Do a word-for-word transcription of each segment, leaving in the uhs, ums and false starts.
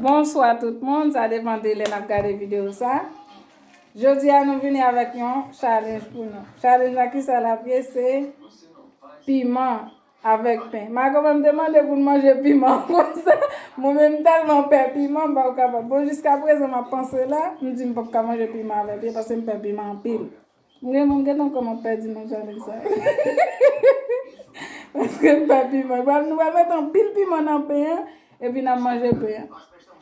Bonswa tout moun, sa depann de lè n ap gade videyo sa. Jodi a nou vini avèk yon challenge pou nou. Challenge la kisa l ap ye, se piman avèk pen. Mago menm te mande pou n manje piman konsa. Mwen menm m tèlman pè piman, m pa kapab. Bon, jiska prezan m ap panse la, m di m p ap ka manje piman avèk pen paske m pè piman anpil. M gen, m gentan kòman pèdi nan challenge sa. Paske m pè piman. Pral, nou pral mete anpil piman nan pen an, epi n ap manje pen an.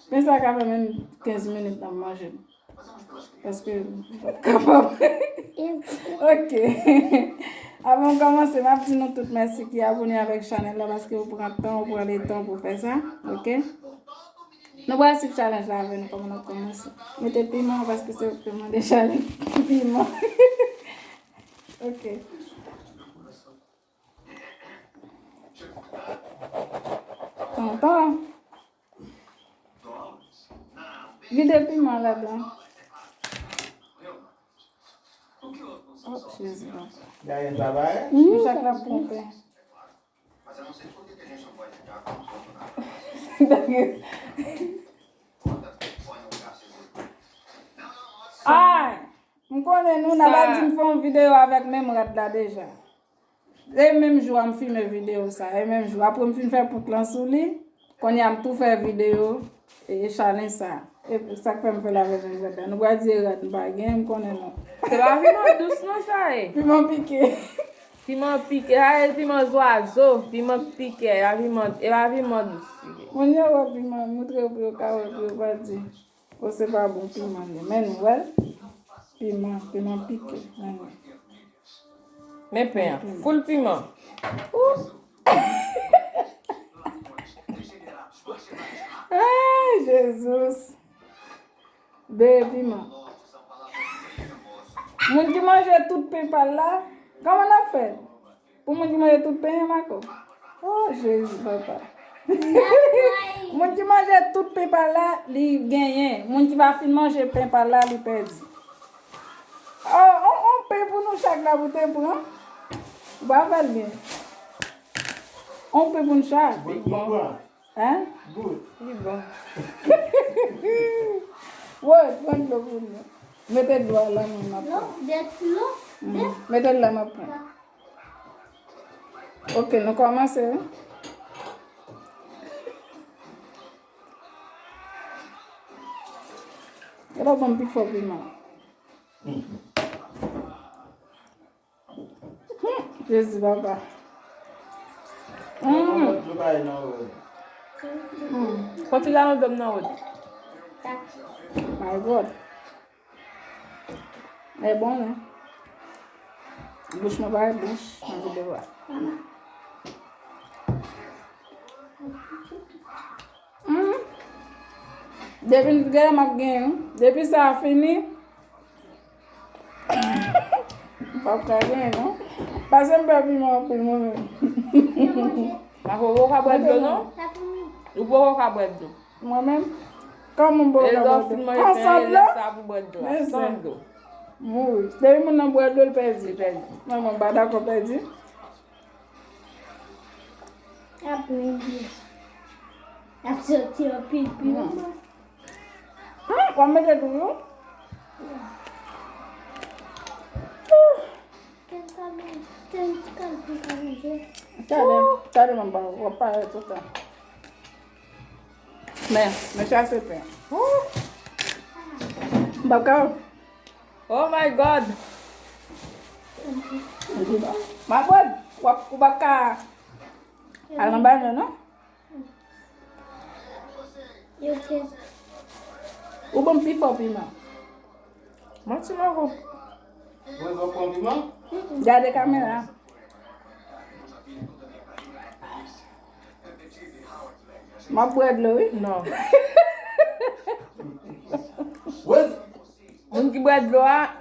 Pen sa ka fè menm kenz minit n ap manje l. Paske m p ap kapab. Ok. Avan m kòmanse, m ap di nou tout mèsi ki abone avèk chanèl la, paske ou pran tan, ou pran letan pou fè sa. Ok? Nou pral swiv challenge la avè nou kòman n ap kòmanse. Mete piman paske se ou ki te mande challenge piman. Ok. Tonton. Vide piman ladan. Oh, Jezi, papa. Gayen travay? Wi, chak la pran pen. Ay, m konnen nou, n ap di m fè yon videyo avèk menm rad la deja. E menm jou a m filme videyo sa, e menm jou. Apre m fin fè prank lan sou li, kounye a m tou fè videyo, e, challenge sa. E sa k fè m fè l avèk menm rad la. Nou pral di e rad m pa gen, m konnen non. Se pa piman dous non sa ye. Piman pike. Piman pike, sa e piman zwazo, piman pike, e pa piman, e pa piman dous. Moun yo wè piman, montre yo pou yo ka wè, pou yo pa di, o, se pa bon piman li. Men nou wè l, piman, piman pike. Men nou. Men pen an, full piman. Ou. Ay, Jezis. Bebe piman. Moun ki manje tout pen pa l la, kòman n ap fè? Pou moun ki manje tout pen an, Mako? Oh, Jezi, papa. Moun ki manje tout pen pa l la, li genyen. Moun ki pa fin manje pen pa l la, li pèdi. Oh, on, on pen pou nou chak la pou te pran. Ou pa fè l byen. On pen pou nou chak. Bon, bon, bon. Hein? Good. Li bon. Woy, pran dlo pou nou. Mete dlo a la, mwen, m ap pran. Non, de dlo. Mm. Mete l la, m ap pran. Ok, nou kòmanse, wi. E la ban m pi fò piman. Hmm, Jezi, papa. Hmm. Hmm. Kontinye nan dlo m nan wòd. My God. E bon, wi. Bouch mwen pa bouch nan videyo a. Hmm. Depi m gen, m ap gen, wi. Depi sa a fini, m p ap ka gen, non. Paske m pè piman anpil, mwen menm. Mako, ou poko ka bwè dlo, non? Ou poko ka bwè dlo. Mwen menm, kòman m poko ka bwè dlo? An san dlo? San dlo. Mouri. Depi moun nan bwè dlo, l pèdi. Li pèdi. Mwen, mwen pa dakò pèdi. Ap manje. Ap soti anpil piman. Hmm, w ap mete tou, wi. Tande, tande, manman, w ap pale tout tan. Men, men sa se pen. M p ap ka. Oh my God! Mabòd, w ap, ou p ap ka al nan banyo, non? Ou ban m pi fò piman. Manti, Mako. Gade kamera. M ap bwè dlo, wi. Non. Moun ki bwè dlo a,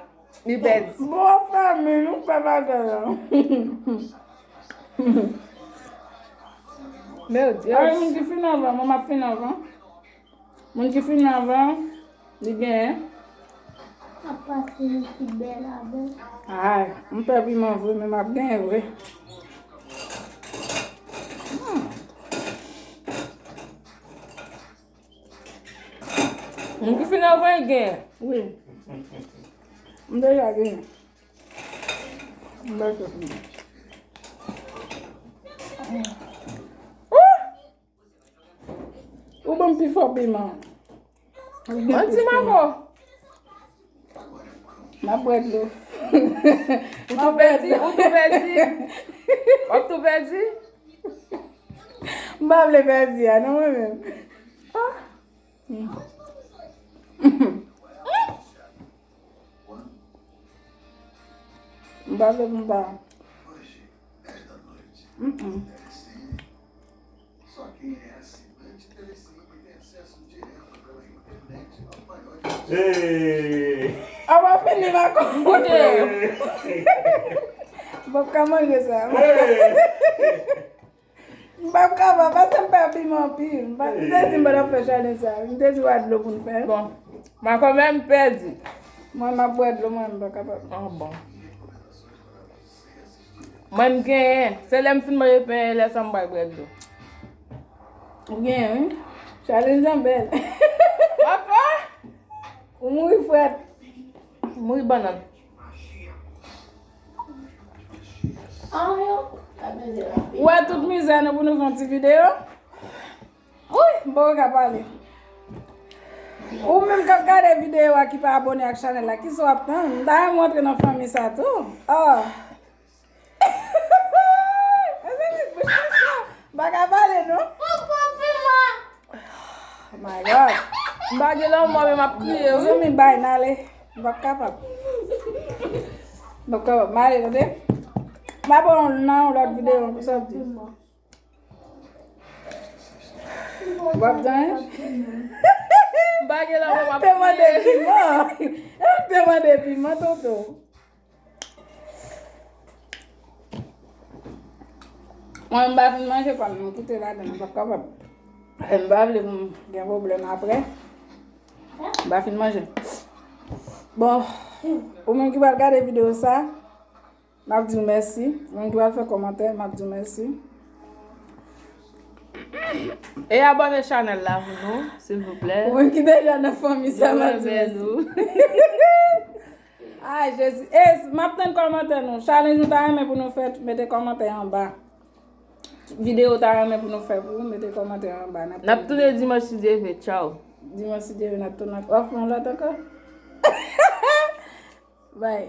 li pèdi. Bon, fanmi, nou fè bagay la. Meu Deus. Ay, moun ki fin anvan, mwen m ap fin anvan. Moun ki fin anvan, li genyen. Apa se yon ti bèl avè. Ay, m pè piman vre, men m ap genyen vre. Hmm. Moun ki fin anvan gen. Wi. M deja gen. M deja gen. Ou ban m pi fò piman. Yon ti mango. M ap bwè dlo. Ou tou pèdi, ou tou pèdi. W ap tou pèdi. M pa vle pèdi a, non, mwen menm. Ah. M pa vle pou m pa. Mm-mm. Hey! A pa fini, m a konprann. M p ap ka manje sa. Hey! M p ap kapab, paske m pa piman anpil. M pa, m te di m pa t ap fè challenge sa. M te di w a dlo pou n fè. Bon, m a kanmenm pèdi. Mwen, m ap bwè dlo, mwen, m pa kapab. Ah, bon. Mwen, m genyen. Se lè m fin manje pen, lè sa m pral bwè dlo. Ou genyen, wi. Challenge lan bèl. Papa! Ou mouri frèt. Mouri bannann. Ou wè tout mizè nou pou nou fè yon ti videyo? Wi, m poko ka pale. Ou menm k ap gade videyo a ki pa abòne ak chanèl la, kisa w ap tann? M ta renmen w antre nan fanmi sa tou. Oh. Mezanmi, bouch mwen cho. M pa ka pale, non. Oh my God. M pa gen lanmò, men m ap kriye, wi. Zanmi, bay, n ale. M p ap kapab. M p ap kapab. M ale, tande. M ap wè w nan yon lòt videyo, pou sa w di. W ap tann? M pa gen lanmò, m ap kriye. Te mande piman. Te mande piman, tonton. Mwen, m pa fin manje pa m, m kite ladan, m p ap kapab. E m pa vle pou m gen pwoblèm apre. M pa fin manje. Bon, ou menm ki pral gade videyo sa, m ap di w mèsi. Ou menm ki pral fè kòmantè, m ap di w mèsi. E abòne chanèl la pou nou, silvouplè. Ou menm ki deja nan fanmi sa, m ap di w mèsi. Ay, Jezi. E, m ap tann kòmantè nou. Challenge nou ta renmen pou nou fè, mete kòmantè anba. Videyo w ta renmen pou nou fè pou ou, mete kòmantè anba. N ap tounen dimanch si Dye vle. Tchaw. Dimanch si Dye vle, n ap tounen. W ap fè yon lòt ankò? Bye.